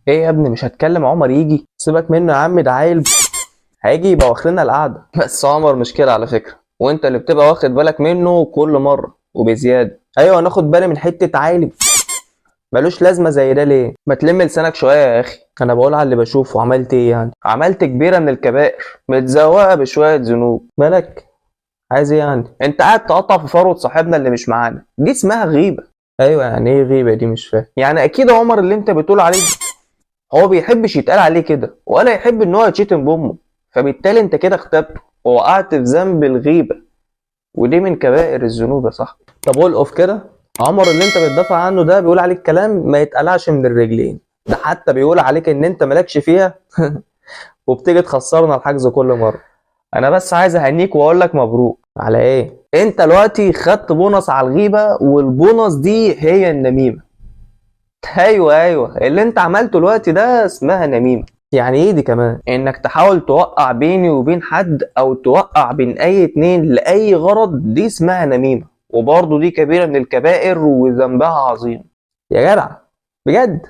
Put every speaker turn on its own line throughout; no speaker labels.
ايه يا ابني مش هتكلم عمر يجي؟ سيبك منه يا عم، ده عيل هيجي يبقى واخد لنا القعدة. بس عمر مشكلة على فكرة، وانت اللي بتبقى واخد بالك منه كل مرة وبزياده. ايوه ناخد بالي من حتة عيل ملوش لازمه زي ده ليه؟ ما تلم لسانك شوية يا اخي. انا بقول على اللي بشوفه. عملت ايه يعني؟ عملت كبيرة من الكبائر متزوقه بشوية ذنوب. مالك عايز ايه يعني؟ انت قاعد تقطع في فروه صاحبنا اللي مش معانا، دي اسمها غيبه. ايوه يعني ايه غيبه دي؟ مش فاهم. يعني اكيد عمر اللي انت بتقول عليه هو بيحبش يتقال عليه كده، ولا يحب ان هو يتشتم بامه، فبالتالي انت كده اغتبته ووقعت في ذنب الغيبة، ودي من كبائر الذنوب يا صاحبي. طب قول كده، عمر اللي انت بتدافع عنه ده بيقول عليك كلام ما يتقلعش من الرجلين، ده حتى بيقول عليك ان انت مالكش فيها وبتيجي تخسرنا الحجز كل مرة. انا بس عايز اهنيك واقول لك مبروك. على ايه؟ انت دلوقتي خدت بونص على الغيبة، والبونص دي هي النميمة. ايوه اللي انت عملته دلوقتي ده اسمها نميمة. يعني ايه دي كمان؟ انك تحاول توقع بيني وبين حد او توقع بين اي اتنين لاي غرض، دي اسمها نميمة، وبرضه دي كبيرة من الكبائر وذنبها عظيم. يا جدع بجد.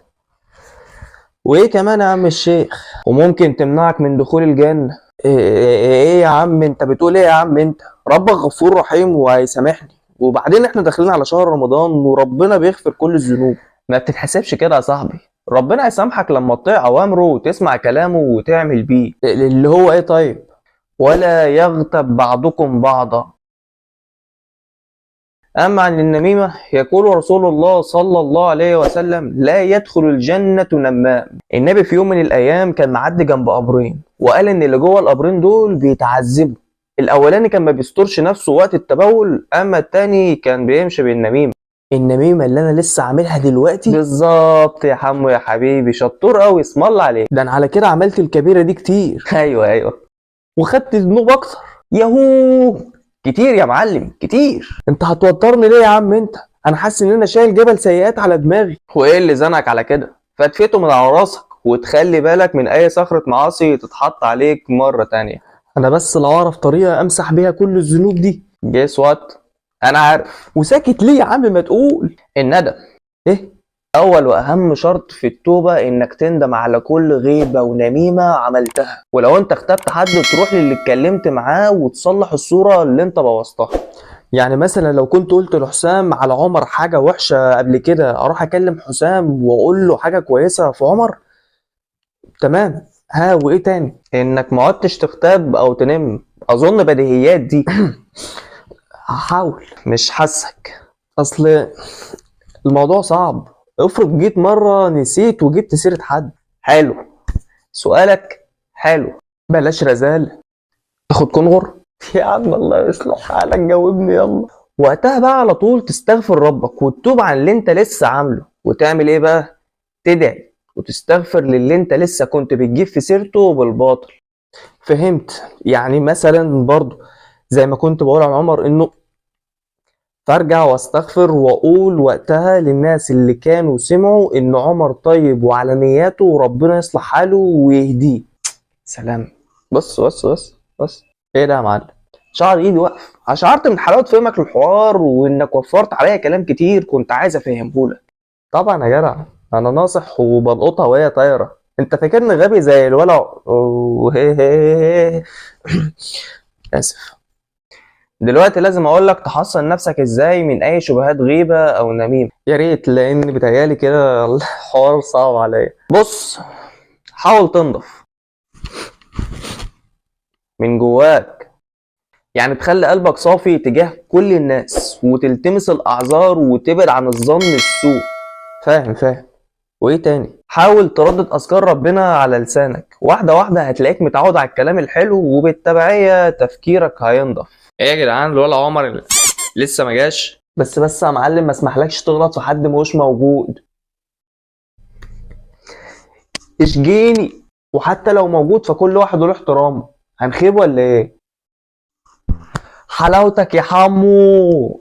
وايه كمان يا عم الشيخ؟ وممكن تمنعك من دخول الجنة. ايه يا عم انت بتقول ايه يا عم انت؟ ربك غفور رحيم وهيسامحني، وبعدين احنا داخلين على شهر رمضان وربنا بيغفر كل الذنوب. ما بتتحسبش كده يا صاحبي، ربنا هيسامحك لما تطيع اوامره وتسمع كلامه وتعمل بيه. اللي هو ايه طيب؟ ولا يغتب بعضكم بعضا. اما عن النميمة يقول رسول الله صلى الله عليه وسلم: لا يدخل الجنة نمام. النبي في يوم من الايام كان معدي جنب قبرين، وقال ان اللي جوه القبرين دول بيتعذبوا. الاولاني كان ما بيسترش نفسه وقت التبول، اما التاني كان بيمشي بالنميمة. النميمة اللي انا لسه عاملها دلوقتي؟ بالظبط يا حمو يا حبيبي، شطور قوي، اسم الله عليك. ده انا على كده عملت الكبيرة دي كتير. ايوه وخدت ذنوب اكتر. ياهو كتير يا معلم كتير. انت هتوترني ليه يا عم انت؟ انا حاسس ان انا شايل جبل سيئات على دماغي. وايه اللي زنقك على كده؟ فتفته من على راسك وتخلي بالك من اي صخرة معاصي تتحط عليك مرة تانية. انا بس لو اعرف طريقه امسح بيها كل الذنوب دي. Guess what؟ انا عارف. وساكت ليه يا عم؟ ما تقول. الندم. ايه؟ اول واهم شرط في التوبة انك تندم على كل غيبه ونميمه عملتها، ولو انت اغتبت حد تروح للي اتكلمت معاه وتصلح الصورة اللي انت بوظتها. يعني مثلا لو كنت قلت لحسام على عمر حاجة وحشة قبل كده، اروح اكلم حسام واقول له حاجة كويسة في عمر. تمام. ها وايه تاني؟ انك ما عدتش تغتاب او تنم. اظن بديهيات دي. هحاول. مش حاسك، اصل الموضوع صعب. افرض جيت مرة نسيت وجبت سيرة حد. حلو سؤالك، حلو. بلاش رزالة. تاخد كونغر يا عم الله يصلح حالك، جاوبني يلا. وقتها بقى على طول تستغفر ربك وتتوب عن اللي انت لسه عامله، وتعمل ايه بقى؟ تدعي وتستغفر للي انت لسه كنت بتجيب في سيرته بالباطل. فهمت؟ يعني مثلا برضو زي ما كنت بقول عن عمر انه فارجع واستغفر واقول وقتها للناس اللي كانوا سمعوا ان عمر طيب وعلى نياته وربنا يصلح حاله ويهديه. سلام. بص بص بص بص، ايه ده يا معلم؟ شعر ايدي واقف. شعرت من حلاوة فهمك للحوار وانك وفرت عليا كلام كتير كنت عايز افهمهولك. طبعا يا جدع انا ناصح وبلقطها وهي طايره. انت فاكرني غبي زي الولع؟ اسف. دلوقتي لازم اقول لك تحصن نفسك ازاي من اي شبهات غيبه او نميمة. يا ريت، لان بيتهيألي كده الحوار صعب عليا. بص، حاول تنضف من جواك، يعني تخلي قلبك صافي تجاه كل الناس، وتلتمس الاعذار وتبعد عن الظن السوء. فاهم. وايه تاني؟ حاول تردد اذكار ربنا على لسانك واحدة واحدة، هتلاقيك متعود على الكلام الحلو، وبالتبعيه تفكيرك هينضف. ايه يا جدعان الولا عمر لسه ما جاش؟ بس يا معلم ما اسمحلكش تغلط في حد مش موجود. اشجيني. وحتى لو موجود فكل واحد له احترامه. هنخيب ولا ايه؟ حلاوتك يا حمو.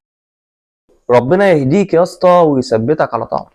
ربنا يهديك يا اسطى ويثبتك على طاعته.